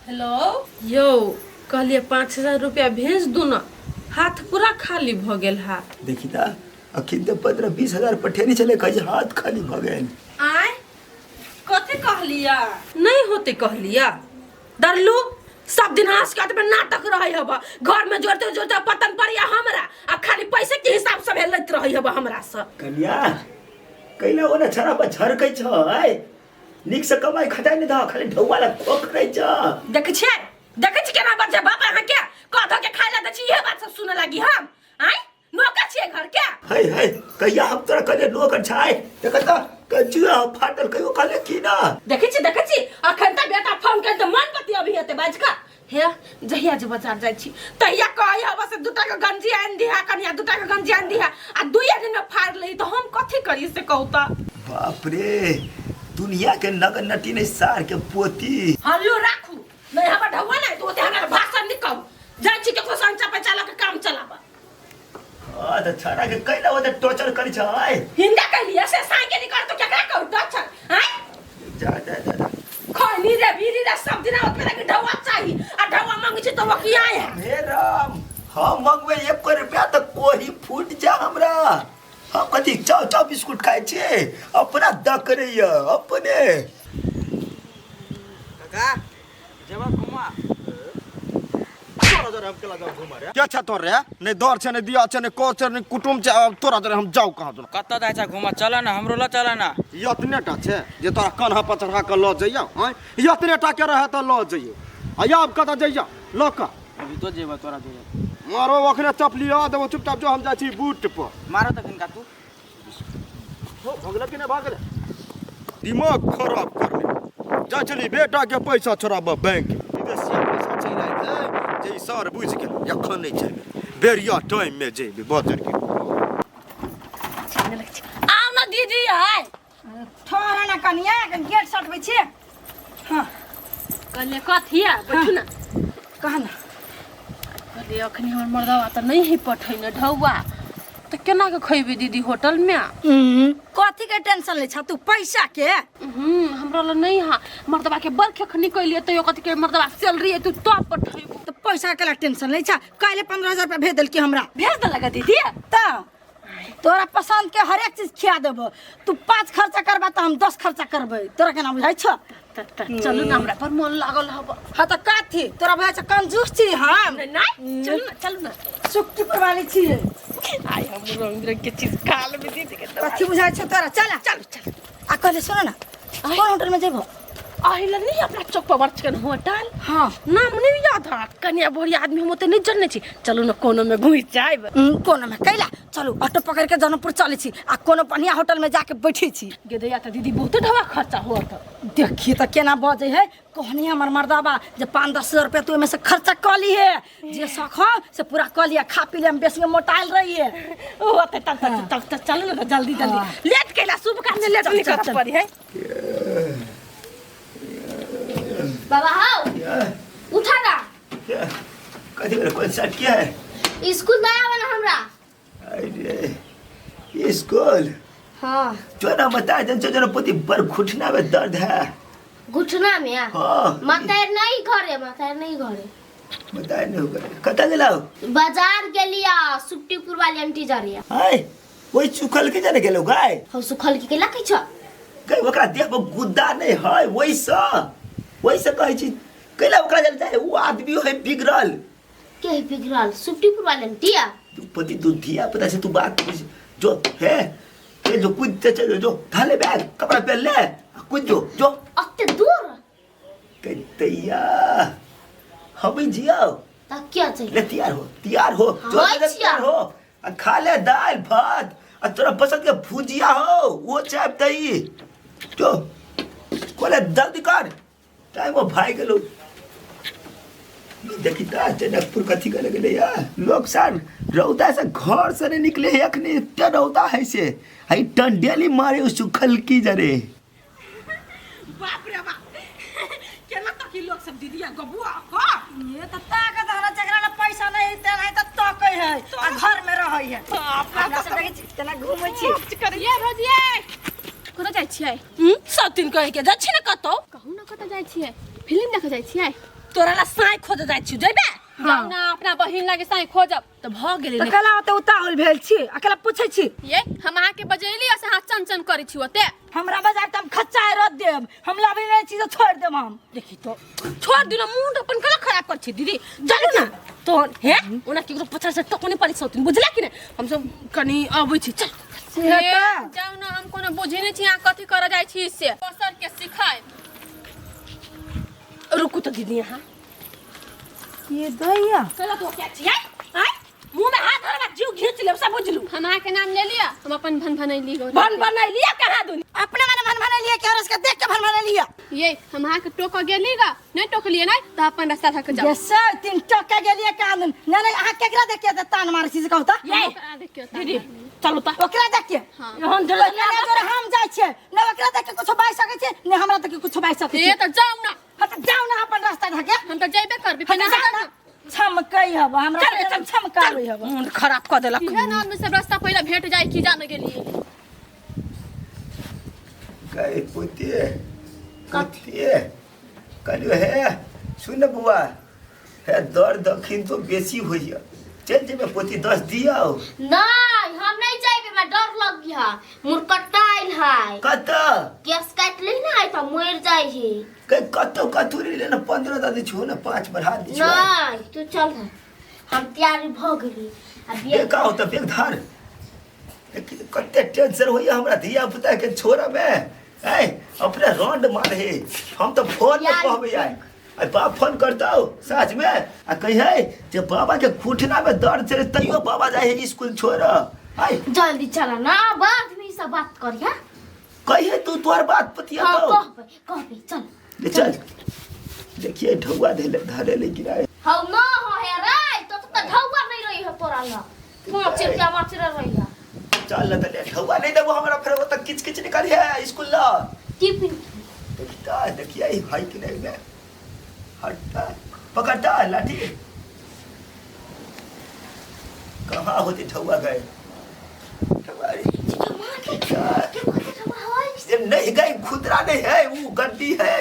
Hello यौ, कहलिए 5000 रुपया भेज दू ने, हाथ पूरा खाली भऽ गेल हा। देखी तऽ अखन तऽ 15-20 हजार पठेने छलै, कहै छै हाथ खाली भऽ गेल। आय, कथी कहलिया? नहीं होते कहलिया। डरलू सब दिन हंस के में नाटक रहे हब, घर में जोड़ते जोड़ते पतन पड़िया हमरा, आ खाली पैसे के हिसाब से लैत रहे हब हमरा से। कन्या, कैला ओना छड़ा पर झरकै छै? नीक से कमाई खटाइ नहि दह, खाली ढौआ लग खोखरै छ। देखै छियै, देखै छी केना बजै बाप अहाँके? कह धऽ के खाय ला दै छी, इहे बात सब सुनऽ लागी हम। आँय, नौकर छियै घर के? है है, कहिया हम तोरा कहले नौकर छै? देख तऽ कचुआ फाटल, कहियो कहले की ना? देखै छी, देखै छी, अखन तक बेटा फोन कर तऽ मन पति अभी हेतै बाज कऽ। हे, जहिया जे बाजार जाइ छी तहिया कहै हब से दूटा के गंजी आनि दिहा कनिया, दूटा के गंजी आनि दिहा, आ दुइये दिन में फाड़ि लै तऽ हम कथी करी से कहू तऽ। बाप रे, दुनिया के नग नटी नहीं सार के पोती। हल्लू राखू नहीं, हमर ढौआ नहीं तो ओते हमरा भाषण नहीं कहू। जाइ छी ककरो संचा पैसा लऽ के काम चलाबऽ। हाँ तऽ छड़ा के कैला ओते टॉर्चर करै छै? हिंदा कहलिए से साइकिल निकाल तो केकरा कहू टॉर्चर? आँय, जा जा जा जा। खैनी रे बीड़ी रे सब दिन ओतबे लगे ढौआ चाही, आ ढौआ मांगे छी तो वकिया है। हे राम, हम मंगबै एक रुपया तऽ कोही फूट जा हमरा। हम कथी चाव चाव बिस्कुट खाइ छियै? अपना द करैया अपने। काका, जेबा घुमा? तोरा जरे हम केला जाऊ घुमा रे? के छै तोर रे? नहीं दर छै, नहीं दिया छै, नहीं कर छै, नहीं कुटुम छै। अब तोरा जरे हम जाऊ कहाँ दुना? कतऽ जाइ छै घुमा? चल ना, हमरो ल चल ना। यतने टा छै जे तोरा कन्हा पर चढ़ा के लऽ जइयौ? आँय, यतने टा के रहे तऽ लऽ जइयौ, आ आब कतऽ जइयौ लऽ कऽ? अभी तो जेबा तोरा जरे। मारो ओखने चपली आ देबो। चुपचाप जो, हम जाइ छी बूट पर। मारो तखन का तू। हो भगले कि नहि भगले? दिमाग खराब कर ले। जा चली बेटा के पैसा छोड़ाब बैंक। विदेशिया पैसा चलि आयल जे ई सर बुझि गेल। एखन नहि जेबै, बेरिया टाइम में जेबै बजर के। आउ ना दीदी आय। थोड़ा ना कनिया, गेट सटबै छियै। हाँ। कहलिए कथी है, बैठू ना। कह ना। कहलिए अखनी हमर मर्दवा तऽ नहीं है पठैने ढौआ, तऽ केना के खैबे दीदी होटल में? कथी के टेंशन ले छा तू, पैसा के? हमरा ल नहीं हा, मर्दवा के बड़ खखनी कैलिए तैयो कथी के मर्दवा सैलरी है तू तब पठैबो। तो पैसा के ला टेंशन ले छा? काल्हि 15,000 रुपया भेज देलकी हमरा। भेज देलक दीदी? तऽ तोरा पसंद के हरेक चीज खिया देबो। तू 5 खर्चा करबा तऽ हम 10 खर्चा करबै, तोरा केना बुझाइ छौ? चलू ना, हमरा पर मन लागल हब। हाँ तऽ कथी तोरा बुझाइ छौ, कंजूस छी हम? नहीं नहीं, चलू ना, चलू ना। सुक्की पर वाली छी। आइ हम रंग बिरंग के चीज खा लेबै दीदी के। कथी बुझाइ छौ तोरा? चल चल चल। आ कहले सुन ना, कोन होटल में जेबो? आहि ल नहीं, अपना चौक पर बड़ होटल। हाँ। नाम नहीं याद है कनिया, बढ़िया आदमी हम ओते नहीं जने छी। चलू ना, कोनो में घुस जाइब। कोनो में कैला? चलू, ऑटो पकड़ के जनकपुर चले छी आ कोनो बढ़िया होटल में जाके बैठे छी। गेदैया तऽ दीदी बहुते ढवा खर्चा होत। देखिए तऽ केना बजे है। कहनी हमर मर्दाबा जे 5-10 हजार रुपया तू ओहिमे से खर्चा कऽ लिए, जे शौक हो से पूरा कऽ लिया, खा पी ले, हम बेसी मोटाइल रहिए। ओ तऽ तब तब तब तब चलू ना जल्दी जल्दी। हाँ। लेट कैला शुभ काम में लेट चल, नहीं चल, करत चल। पड़ी है। बाबा हाउ। क्या? उठा ना। क्या? कथी करे? कौन सा क्या है? स्कूल ना आवे ना हमरा। अरे स्कूल? हाँ। जो ना बता जन जो पति बड़ घुटना में दर्द है। घुटना में? हाँ। माता नहीं घरे, माता नहीं घरे। बता नहीं होगा, कता गेलाओ? बाजार गेलिया, सुट्टीपुर वाली आंटी जा रही है। हाय, वही चुखल के जाने गेलो गाय। हम सुखल के केला कहै छ? गई ओकरा देह पर गुद्दा नहीं है, वही से वही से कहै छी कैला ओकरा जल जाए। वो आदमी है बिगड़ल। के बिगड़ल? सुट्टीपुर वाली आंटी आ। तू पति तू धिया पता से तू बात पूछ जो है चल जो, कूद चल जो, धाले बैग कपड़ा पहन ले, कूद जो जो। अते दूर? तैया हम जियो। त क्या चाहिए? ले तैयार हो, तैयार हो जो। हाँ, तैयार हो आ खा ले दाल भात आ तोरा पसंद के भुजिया हो, वो चाय दही जो। कोले जल्दी कर, टाइम वो भाई गेलो। देखी ता जनकपुर कथी करे गेले यार लोग सार, रौदा से घर से नहीं निकले है अखनी, इतना रौदा है से हई टंडेली मारे उ सुखल की जरे। बाप रे बाप, केना तक लोग सब दीदिया गबुआ का। ये तऽ ताकत हमरा जकरा लग पैसा नहीं तेना है तऽ तकै है आ घर में रहै है। अपना हमरा सब देखै छी केना घूमै छी। ये भौजी, कतऽ जाइ छियै? सब दिन कहे के जाइ छी ने कतौ। कहू ने, कतऽ जाइ छियै? फिल्म देखऽ जाइ छियै? तोरा ला साई खोज जाइ छी जइबे जाउ ना अपना बहिन लागे साई खोजब तऽ भऽ गेलै तऽ ने। कला ओते उताहुल भेल छी अकेला पूछै छी ये हम अहाँ के बजेली आ से अहाँ चन चन करै छी ओते हमरा बाजार तऽ हम खच्चा रोद देब हम लाबै नहि छी तऽ छोड़ि देब हम देखी तो छोड़ दिनो मुंड अपन कला खराब कर छी दीदी चलू ना तो हे ओना केकरो पछाड़ से टको नहीं पड़ी सौतिन बुझला कि नहीं हम सब कनी अबै छी चल से हे, तऽ जाउ ना हम कोनो बुझै नहि छी अहाँ कथी करऽ जाइ छी से दोसर के सिखाय रुकू तो दीदी यहाँ ये दैया कला तो क्या छी आय मुंह में हाथ धरबा जीव घींच लेब सब बुझलू हम अहाँ के नाम ले लिअ हम अपन भन भनैली गो बन बनैलिया कहाँ दुनी अपने मने भन भन लिया के और उसके देख के भन भन लिया ये हम अहाँ के टोक गेली गा नहीं टोकलिए नहीं तो अपन रास्ता धक जाओ ये सर तीन टक्का गेलिए कानून नहीं नहीं अहाँ केकरा देख के तान मारै छी से कहू तऽ ये ओकरा देख के दीदी चलू त ओकरा देख के हाँ। हम ओकरा जोरे हम जाइ छियै ने ओकरा देख के कुछो बाजि सकै छियै ने हमरा देख के कुछो बाजि सकै ये छियै तो जाओ ना हाँ तऽ जाउ ना अपन रास्ता धके हम तो जेबे करबी हाँ तऽ जाउ ना छमकै हब हमरा चल चल छमकाबै हब मुंड खराब कऽ देलक इहे ना आदमी सब रास्ता पहले भेट जाए की जाने के लिए कहे पुतिए पुतिए कहलियो हे सुन बुआ हे दर्द अखिन तो बेसी होइए चल जेबै पोती 10 दियौ नहीं हम नहीं जाइबे हमरा डर लग गया मुरकट्टा आइल है कतऽ गैस काट ली ना तो मर जाए है कहे कतौ कतौ ले ने 15 दऽ दै छौ ने 5 बढ़ा दै छौ नहीं तू चल ना हम तैयारी भ गेली आ ये का होता बेग धार कते टेंशन होइए हमरा धिया पुता के छोड़ऽ में ऐ अपने रोंड मारे हम तो फोन में कहबै आइ आई बाप फोन करता साँझ में आ कही है जे बाबा के घुटना में दर्द छै तैयो बाबा जाए है स्कूल छोड़ आई जल्दी चला ना बाद में सब बात करिया कही है तू तोहर बात पतिया हाँ तो कहबे कहबे चल ले चल देखिए ढौआ धले धरे ले गिराए हौ न हो हे रे तो तो ढौआ नहीं रही है तोरा ल 5 रुपया मात्र रही है चल न तले ढौआ नहीं देबो हमरा फेर ओतऽ किच किच निकल है स्कूल ला टिफिन देखता देखिए ई भाई कि नहीं में हटता पकड़ता लाठी कहाँ होती ठौआ गए ठौआ रे। ये नहीं गई खुदरा नहीं है वो गड्डी है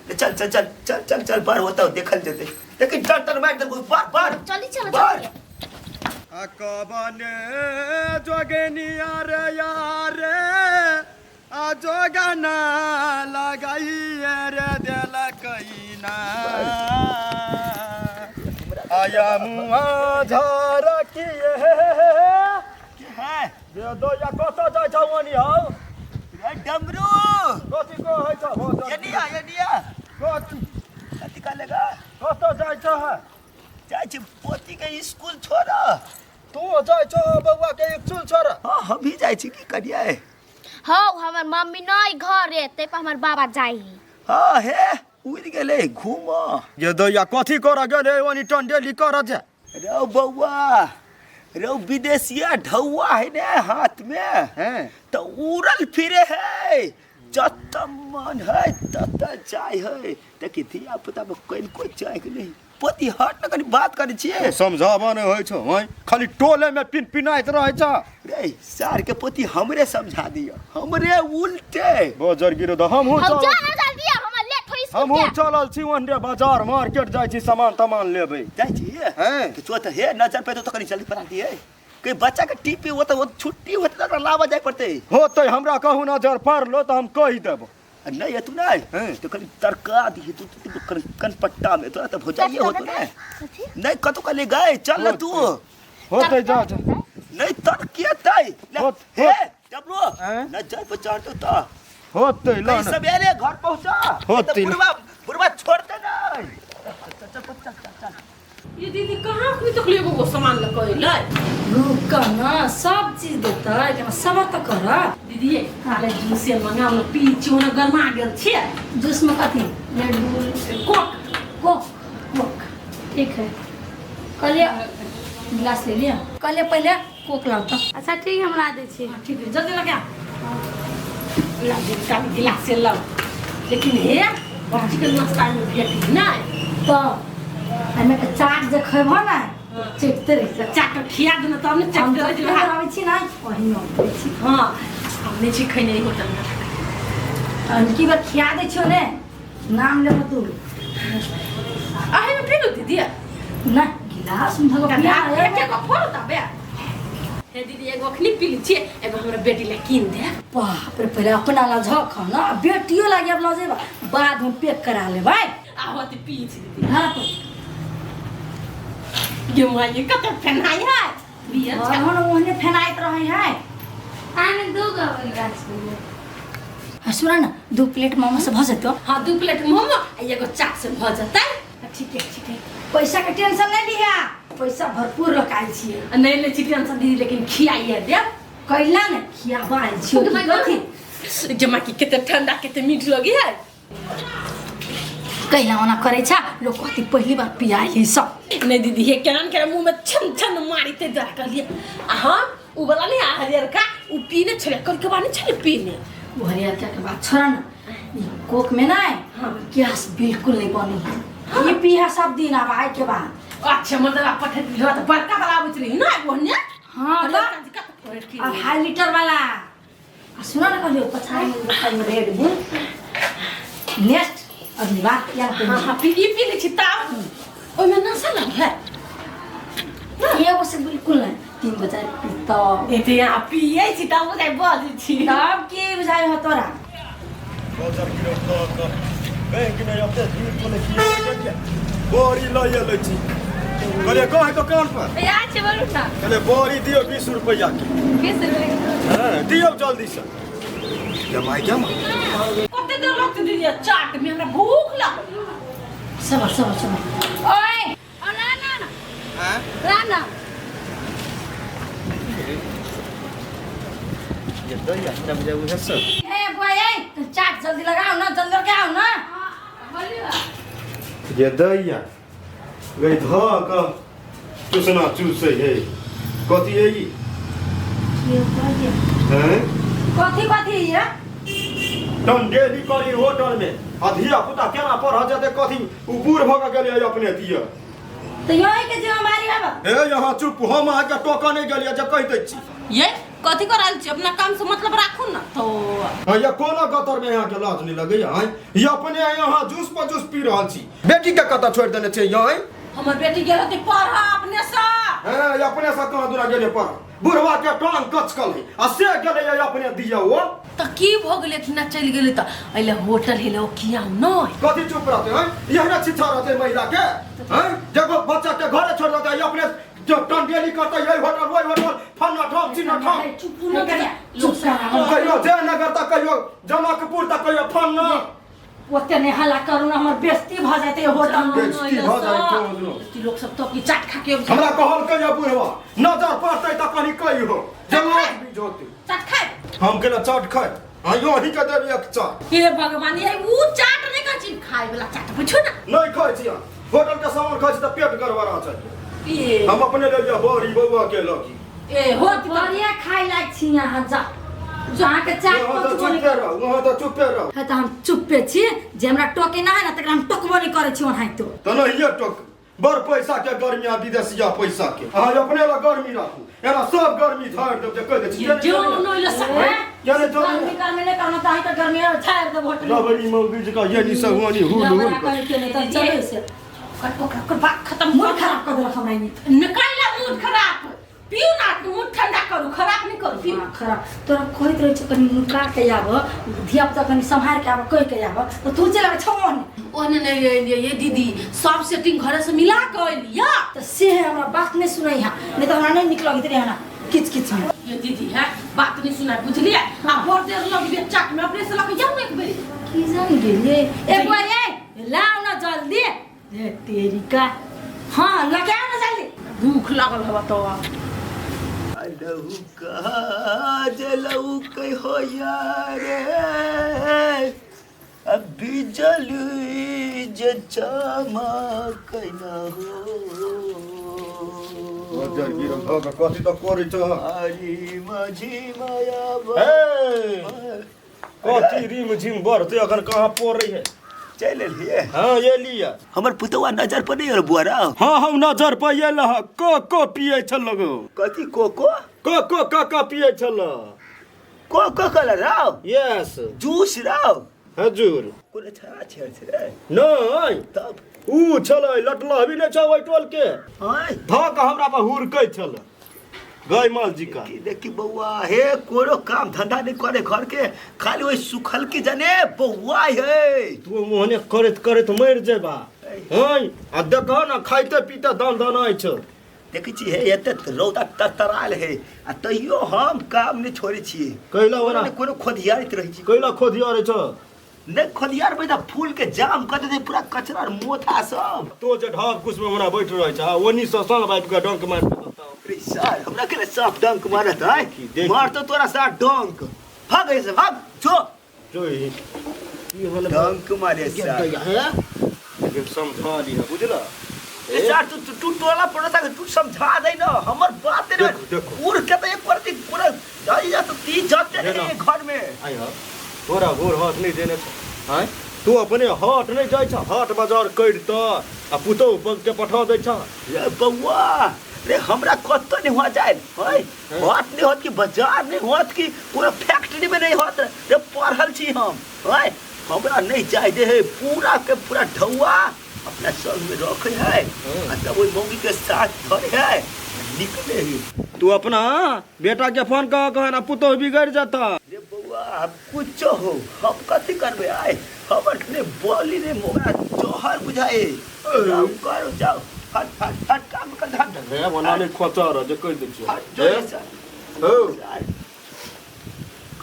ले चल चल चल चल चल चल बार होता हो देखल जेते लेकिन टन टन मार दे बार बार चली चलो बार चली कबने जोगनिया रे यारे आ जोगना लगाइए रे देलकैना आया मुआ झरकिए के है जे दो या कतऽ जाइ छौ ओनी हौ रे डमरू कथी कहै छौ हो ये नहीं आ ये नहीं आ कथी कथी का लेगा कतऽ जाइ छौ जाइ छी पोती के स्कूल छोड़ तू जाइ छौ बौआ के स्कूल छोड़ हाँ हम भी जाइ छी की करिए हौ हमर मम्मी नहीं घरे तै पर हमर बाबा जाइ है हाँ हे उड़ गेलै घूम ये दैया कथी करऽ गेलै ओनी टंडेली करऽ जे रौ बौआ रौ विदेशिया ढौआ है ने हाथ में हैं तो उड़ल फिरे है जत मन है तत जाय है देखी धिया पुता में कनिको जाय के नहीं पोती हट न कनी बात करै छियै समझाबऽ नहि होइ छौ हँ खाली टोले में पिन पिनाइत रहै छ रे सार के पोती हमरे समझा दियो हमरे उल्टे बजर गिरो तऽ हमहूँ हम चलल जा ना जल्दी हमर लेट होई स्कूल हमहूँ के चलल छी ओन्ने बाजार मार्केट जाइ छी सामान तामान लेबै जाइ छियै हैं तो चो तऽ हे नजर पे तो कनी जल्दी पड़ा दिए कोई बच्चा के टीपी हो तो वो छुट्टी होते तो ओकरा लाबऽ जाय पड़तै होतै हमरा कहूँ नजर पड़लो तऽ हम कहि देबो आ नहीं है तू नहीं हैं। तो कनी तरका दिए तू तू कन कनपट्टा में तोरा तो भौजाइए हो तो नहीं कथी नहीं कतौ कले गए चल ना तू होतै जा जा नहीं तरकेतै ले, होत- हे होत। डबरू हैं? न जाय पर चढ़तो तो होतै ल कहीं न सवेरे घर पहुंचा होत नहीं तो बुढ़वा बुढ़वा छोड़ते नहीं चल चल चल चल चल ये दीदी कहाँ अखनी तक लेगो गो सामान लऽ कऽ अयलै रुक न सब चीज देतै केना सबर तऽ कर दीदी काले जूसे मंगाउ ने पी छी ओना गरमा गेल छियै जूस में कथी रेड बुल कोक कोक कोक ठीक है कहलिए गिलास ले लिया कहलिए पहले कोक लाओ तो अच्छा ठीक है हम ला दै छी हाँ, ठीक है जल्दी लगा ला दीदी काले गिलास से लाओ लेकिन हे बाजी के नाश्ता में भेटी नहि तो एहिमे के चाट जे खैबो ने चटते रहि जा चाट खिया देना तब ने हम चटते रहि जखने जेबै। आबै छी ने ओहिमे अबै छी हाँ हम नहि छी खैने होटल में हम की बार खिया दै छियौ ने नाम लेबो तू आ ना गिलास में धगो पिया एक एगो फोड़ दबे। हे दीदी एगो अखनी पी ली छियै, एगो हमरा बेटी ला कीन दे। बाप रे, पहले अपना ला झक ना, बेटियो लागे अब लऽ जेबा, बाद में पैक करा लेबै। आहो ते पी छी दीदी। हाँ तो गे माई कते फेनाई है बियर छै। हम ओहने फेनाइत रहै है। आने दू गो गाछ। सुन न, 2 प्लेट मोमो से भऽ जेतौ। हाँ 2 प्लेट मोमो आ एगो चाट से भऽ जेतै। ठीक है ठीक है, पैसा के टेंशन नहीं लिहा, पैसा भरपूर रखाइ छियै। नहीं ले छी टेंशन दीदी, लेकिन खियाइए देब। कैला ने खियाबा आयल छियौ की कथी? जमा की कते ठंडा कते मीठ लगी है। कैला ओना करै छ लोग कहती पहली बार पियाइ है सब। नहीं दीदी हे केना केना मुंह में छन छन मारिते जा कहलिए। आ हम उ वाला नहीं आ हरियरका उ पीने छले, कल के बाद नहीं छले पीने। उ हरियरका के बात छोड़ा ना, ई कोक में ना गैस बिल्कुल नहीं बनी है। ये पीहा सब दिन अब आए के बाद। अच्छा मतलब आप पठे दिलो तो बड़का वाला आबै छलै ना ओहने। हां तो 2.5 लीटर वाला। आ सुन ना कहलियो 50 में रेड बुल। नेक्स्ट अगली बार या हां हां पी पी ले छी तब ओइ में नशा लग है एगो से बिल्कुल नहीं, 3 गो 4 पीता ए ते यहाँ पिए छी तब बुझाइ बजै छी। तब की बुझाइ हो तोरा? बैंक में अपने भीड़ को लेके बोरी लय लै छी। कहलिए कहे दुकान पर यार छै बोलू ना। कहलिए बोरी दियो 20 रुपया के। 20 रुपया हां दियो जल्दी से। जमाई जमा कते देर लगतै दीदी चाट में, हमरा भूख लागल। सबर सबर सबर। ओए ओ ना ना ना हां ला ना ये दही तब जाऊ है सब। ए बुआ ए चाट जल्दी लगाओ ना, जल्दी लगाओ ना। ये दैया गई धक चूसना चूसै है कथी है ई? हैं कथी कथी है? टन डेली करी होटल में आ धिया पुता केना पढ़ जेतै कथी उ बूढ़ भऽ के गेलै अपने दिया। तो यही के जिम्मेदारी हब। ए यहाँ चुप, हम अहाँ के टोका नहीं गेलियै जे कहि दै छी। ये कथी करल छी, अपना काम से मतलब राखू ना तो। हां ये कोनो गतर में यहाँ के लाज नहीं लगैया हैं? ये अपने यहाँ जूस पर जूस पी रहल छी। बेटी के कतऽ छोड़ि देने छै यहाँ? हमर बेटी गेल होतै पढ़ अपने से। हैं अपने से कहाँ दूरा गेलै पढ़? बुढ़वा के टांग कचकल है आ से गेलै अपने दिया ओ। त की भ गेलै इतना चलि गेलै त अइले होटल हेले ओ किया नहीं। कथी चुप रहते हैं? यही ना छिछा रहते महिला के हैं? जब बच्चा के घरे छोड़ देते अपने जो टंडेली करते यही होटल वही होटल फन्ना ठाम चिन्ना ठाम। चुप न करिया चुप कहियो जयनगर तक कहियो जनकपुर तक कहियो फन्ना। ओते नहीं हल्ला करू ना, हमर बेइज्जती भ जेतै होटल में। बेइज्जती भ जाय लोग सब तो की चाट खा के हमरा कहल कहियो बुढ़वा नजर पड़तै त कनी कहियो जमात भी जोते चाट खाए। हम केना चाट खाए? हां यो ही के देबी एक चाट। हे भगवान ये उ चाट नहीं कहै छी खाए वाला चाट बुझू ना। नहीं खाइ छी, होटल के सामान खाइ छी त पेट गड़बड़ा छै। ए हम अपने ले जा बोरी बौआ के लगी। ए हो बढ़िया खाइ लायक छी यहाँ जा जहाँ के चाट चुपे रहो, वहाँ तो चुपे रहो। है तो हम चुपे छी, जे हमरा टोके ना है ना तकरा हम टोकबो नहीं करै छी ओनाहितो। त नहीं टोक, बड़ पैसा के गर्मी आ विदेशिया पैसा के अहाँ अपने ला गर्मी राखू, एना सब गर्मी झाड़ि देब जे कहि दै छी। जो न ले सक जाने जो गर्मी गर्मी नहीं करना चाही त गर्मी झाड़ि देब होटल। लबरी मौगी जका ये नि सब होनी हुल हुल के नहीं त चलै से ओकर बात खत्म। मूड खराब कर देलक हमरा ई। निकाल मूड खराब पिउ ना, मूड ठंडा करू, खराब नहीं करू पिउ। खराब तोरा कहैत रहै छौ कनी नुका के आब, धिया पुता कनी सम्हार के आब, कहि के आब त तू चलि आबै छौ ओहने। ओहने नहीं एलियै ये दीदी, सब सेटिंग घरे से मिला के एलियै। त से है हमरा बात नहीं सुनै है, नहीं त हमरा नहीं निक लगैत रहै हमरा किच किच में। ये दीदी है बात नहीं सुनाय बुझलियै। आ बड़ देर लगबे चाट में अपने से लग जाऊ ना एक बेरी। की जान गेलियै। ए बुआ ए लाउ ना जल्दी। ए तेरी का हां लगाओ ना जल्दी, भूख लागल हवा तो। लहुका जलौकै हो यारे अब बिजली जे चमकै न हो। बजर गिरल भ के कथी त करै छ? हरी माझी माया ए कथी रिम झिम बढ़ते अखन कहाँ पड़ै है? चलि एलियै। हाँ ये लिया। हमर पुतौआ नजर पर नहीं आयल बुआ राव। हाँ हम नजर पर आयल ह, को को पियै छल लगो। कथी को को? को को का का पियै छल। को को colour Rao? Yes. Juice Rao? हजुर। कोनो छड़ा छेड़ छे रे? नहीं। तब ऊ छलै लटलहबी नहि छौ ओहि टोल के आँय धऽ कऽ हमरा पर हुरकै छल गाय माल जी का देखी देखी बौआ हे कोनो काम धंधा नहीं करे घर के खाली ओहि सुखल की जने बौआ हे तू मोहने करैत करैत मरि जेबा हँ आ देखह ने खाइते पीते दान दान छौ देखै छी हे एते रौदा तरतराल हे आ तैयो हम काम नहीं छोड़ै छियै कैला ओना कोनो ने कोनो खोदियारैत रहै छी कैला खोदियारै छौ नहीं खोदियार तऽ फूल के जाम कर देते पूरा कचरा और मोथा सब तो जे ढाब कुछ में ओना बैठ रहै छ ओनी से संग आबि के डंक मारि देतौ अरे सर हमरा के साफ डंक मारत है देख। मार तो तोरा साथ डंक भाग ऐसे भाग जो जो ई की होल डंक मारे सर लेकिन समझा लिह बुझला ए सर तू तू तू टोला पड़ोसा के तू समझा दे ना हमर बात रे देखो, देखो। उड़ के तो एक परती पूरा जाई जा तो ती जाते हे ना। नहीं घर में आइ ह तोरा गोर हाथ नहि देने छ आँय तू अपने हाट नहि जाइ छ हाट बाजार करि तऽ आ पुतहु के पठा दै छ रे बौआ रे हमरा कतौ नहीं हुआ जाए है हाट नहीं होत कि बाजार नहीं होत कि कोनो फैक्ट्री में नहीं होत रे पढ़ल छी हम है हमरा नहीं जाए दे है पूरा के पूरा ढौआ अपना संग में रखे है आ तब ओहि मौगी के साथ धरे है निकले है तू अपना बेटा के फोन कह कह ना पुतहु बिगड़ जाता रे बौआ अब कुछो हो हम कथी करबे आय हमर ने बोली ने मोरा जहर बुझाए जाओ करो जाओ हट हट हट काम कर हट रे ओना नहि खोचा रह जे कहि दै छियौ हट जो ए, सर हौ सर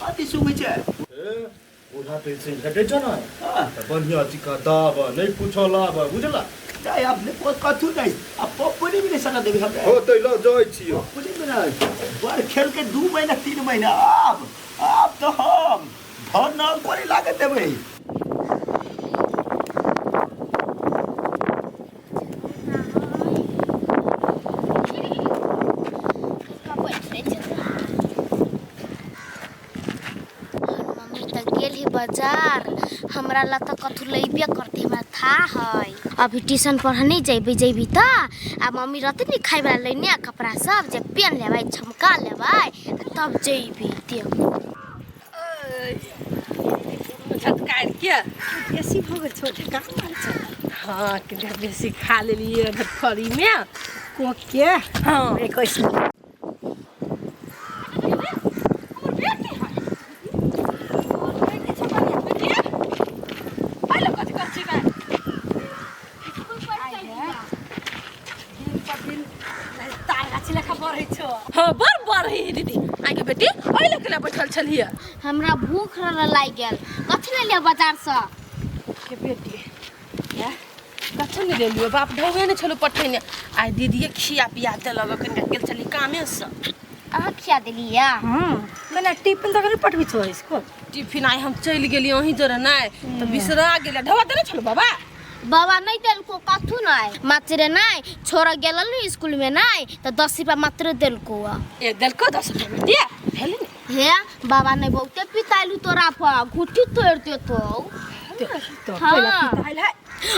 कथी सुनै छै ए, बूढ़ा पेंशन भेटै छौ ने हाँ तऽ बढ़िआँ चिका दाब नहि कुछो लाब बुझला जाय अपने को कथू नहीं आ पप्पुनी भी नहीं सका देबे हमरा हो तै लऽ जाइ छियौ पप्पुनी भी नहीं बड़ खेल के 2 महीना 3 महीना आब आब तो हम धन न करे लागत देबै। बैठे छै मम्मी तऽ गेल ही बाजार। हमरा ला तऽ कथू लेबे करते, हमरा था है। अभी ट्यूशन पढ़ नहीं जेबी, जेबी तऽ आ मम्मी रहते नी खाइ वाला लेने कपड़ा सब जे पेन लेबै, झमका लेबै आ तब जेबी देख। झटकार के बेसी भऽ गेल छोटे कहाँ मारै छै। हाँ, कनिटा बेसी खा लेलियै धटखरी में। कोक के? हाँ। 21। हमर बेटी है, बेटी पहिले कथी कर छी गाय? दिन पर दिन तार गाछी लेखा बढ़ै छौ। हाँ, बड़ बड़ है दीदी। आके बेटी, ओहि लग केना बैठल छलियै? हमरा भूख लागि गेल। कथी ले लिअ बाजारसँ? के बेटी हे, कथू नहि लेलियो। बाप ढौवे नहि छलो पठेने। आइ दीदीए खिया पिया देलक। कनिटा गेल छली कामेसँ। अहाँ खिया देलियै? हँ, मैंने टिफिन तक नहीं पठबी छौ स्कूल? टिफिन आइ हम चलि गेलियै अहीं जरे नहि तऽ बिसरा गेलै। ढौवा देने छलो बाबा? बाबा नहीं देलको कथू नहीं मात्रे। नहीं छोड़ गेल ने स्कूल में, नहीं तऽ 10 रुपया मात्र देलको। ए, देलको 10 रुपया बेटी? भेलै ने। हे बाबा ने बहुते पितालू तोरा पर, घुटी तोड़ देतो। तो हाँ। पहिला पिताइल है।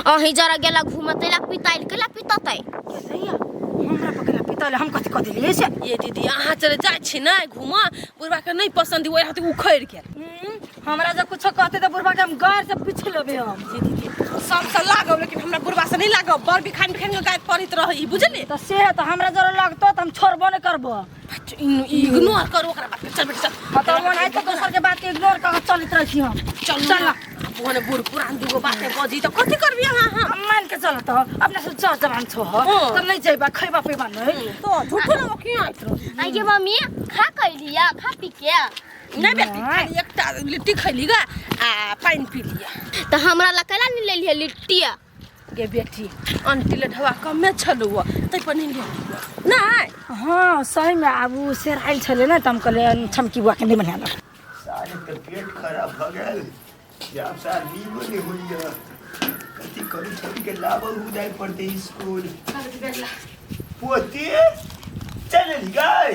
अहीं जरा गेला घूमते ला पिताइल केला पिततै? सही हमरा पकड़ा पिताइल? हम कथी कह देलियै से? ये दीदी, अहाँ चले जाइ छी ने घूमऽ, बुढ़बा के नहीं पसंद ओहि हाथ उखड़ि गेल। हमरा जब कुछो कहते तऽ बुढ़बा के हम गैर से पीछ लेबै हम। ये दीदी, सबसँ लागब लेकिन हमरा बुढ़बा से नहीं लागब। बड़ बिखान बिखान के गाय पड़ैत रहै, बुझलियै? तऽ से तऽ हमरा जरा लगतो तऽ हम छोड़बो नहि करबो। इग्नोर करू ओकरा बात के। चल बेटी, चल। हाँ, तऽ मन है तऽ दोसर के बात के इग्नोर कऽ के चलैत रहै छी हम। चल। चल। ओने बूढ़ पुरान दूगो बातें बजी तऽ कथी करबी अहाँ? हाँ। हम मान के चलत अपने से चल जवान छो। हाँ। तऽ नहीं जइबा, खैबा पीबा नहीं। तो झूठो ना क्यों आइत रही? आगे मम्मी, खा कैलिया खा पी के? नहीं बेटी, खाली एकटा लिट्टी खैली गा आ पानि पी लिया। तऽ हमरा ला कैला नहीं लेलियै लिट्टिया? गे बेटी, आंटी ले ढवा कमे छलौ तै पर नहीं लेलियै नहीं। हाँ, सही में आब उ सेराइल छलै ने तऽ हम कहलियै छमकी बुआ के नहीं बना। सारे के पेट खराब भ गेल। जब सार नींदो नहीं होइया। कथी करू? छोड़ी के लाबो जाय पड़ते स्कूल। पोती चल गए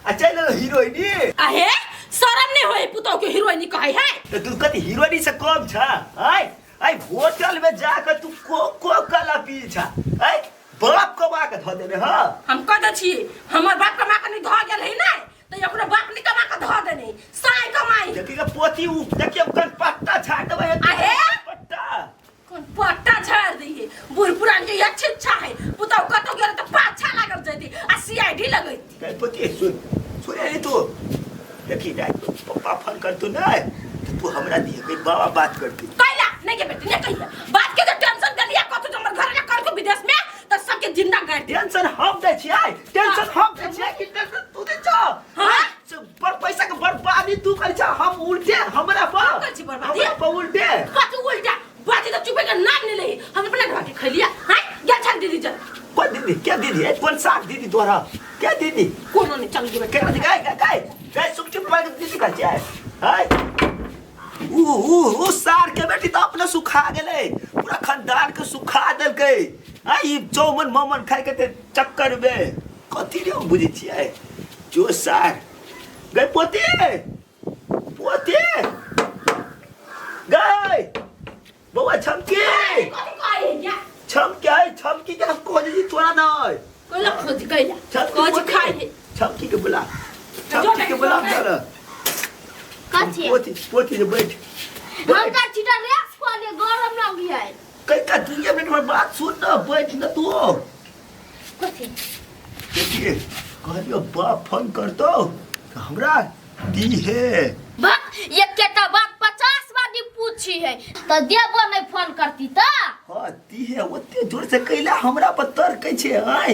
आ चल हीरोइनी। आहे, शरम नहीं होई पुतौ के हीरोइनी कहै है? तो तू कथी हीरोइनी से कम छ? आय आय होटल में जाकर तू कोको कोला पी छ? आय बाप कमा के धऽ देने हाँ। हम कह दै छी, हमर बाप कमा के नहीं धऽ गेल है नै तऽ ओकरो बाप नहीं कमा के धऽ देने साय कमाई। देखी के पोती, उ देखिए कन पट्टा छाट देबै। आहे? पट्टा। कोन पट्टा? सुन सुन रे तू देखी रात में पप्पा फोन कर तू ना तो तू हमरा दिए कोई बाबा बात करती कैला नहीं के बेटी नहीं कहिए बात के जो टेंशन दे लिया कथु जो हमर घर के कर के विदेश में त सबके जिंदा गाड़ दे टेंशन हम दै छियै टेंशन हम दै छियै कि टेंशन तू दै छ हाँ? पर पैसा के बर्बादी तू करै छ हम उल्टे हमरा पर हम करै छी बर्बादी? हमरा पर उल्टे कथु उल्टा बाजी तो चुपे के नाम नहीं लेही हम अपना ढवा के खैलिया हां गेल छल दीदी चल कौन दीदी क्या दीदी है कौन साग दीदी तोरा क्या दीदी कोनो नहीं चल गेबे क्या दीदी गाय गाय गाय गाय सुख चुप पाके दीदी का चाय हाय ऊ ऊ ऊ सार के बेटी तो अपने सुखा गेलै पूरा खानदान के सुखा देलकै आ ई चौमन ममन खाइ के ते चक्कर में कथी रे हम बुझै छियै जो सार गई पोती पोती गई बौआ छमकी कथि कहै है छमकी आइ छमकी के हम खोजै छी तोरा नहि कैला खोज कैला छमकी खोज पोती, खाइ है छमकी के बुला छमकी के बुला चल कथी पोती पोती जे बैठ हम का चीटा रेस खोले गरम लगी है कई का दुनिया मिनट में बात सुन ना बैठ ना तू कथी देखिए कहलियो बाप फोन करतो तो हमरा दी है बाप एक केटा बात 50 बार पूछी है तो देबो नहीं फोन करती त हाँ दी है ओते जोर से कैला हमरा पर तर्क छै आय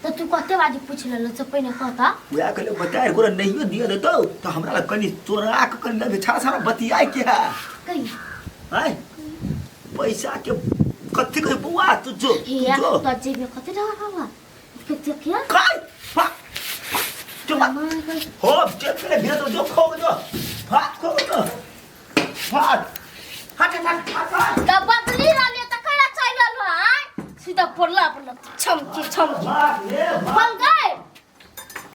तो तू कते बाजी पूछ लेलो से पहिने कहता वएह कहलियो बताए गोरा नहियो दिया देतौ तो हमरा लग कनी चोरा के कनी लगे छाड़ा छाड़ा बतियाए के है कही आय पैसा के कथी कहे बौआ तू जो तू हिया जो तो जेब में कते रहा हवा कते क्या काय फा जो मां हो जेब के भीतर जो खो जो भात खो जो भात हट हट हट हट त बदली रहले त करा चल रहलो आय सीधा पड़ला पड़ला छमकी छमकी भात ले भात फोन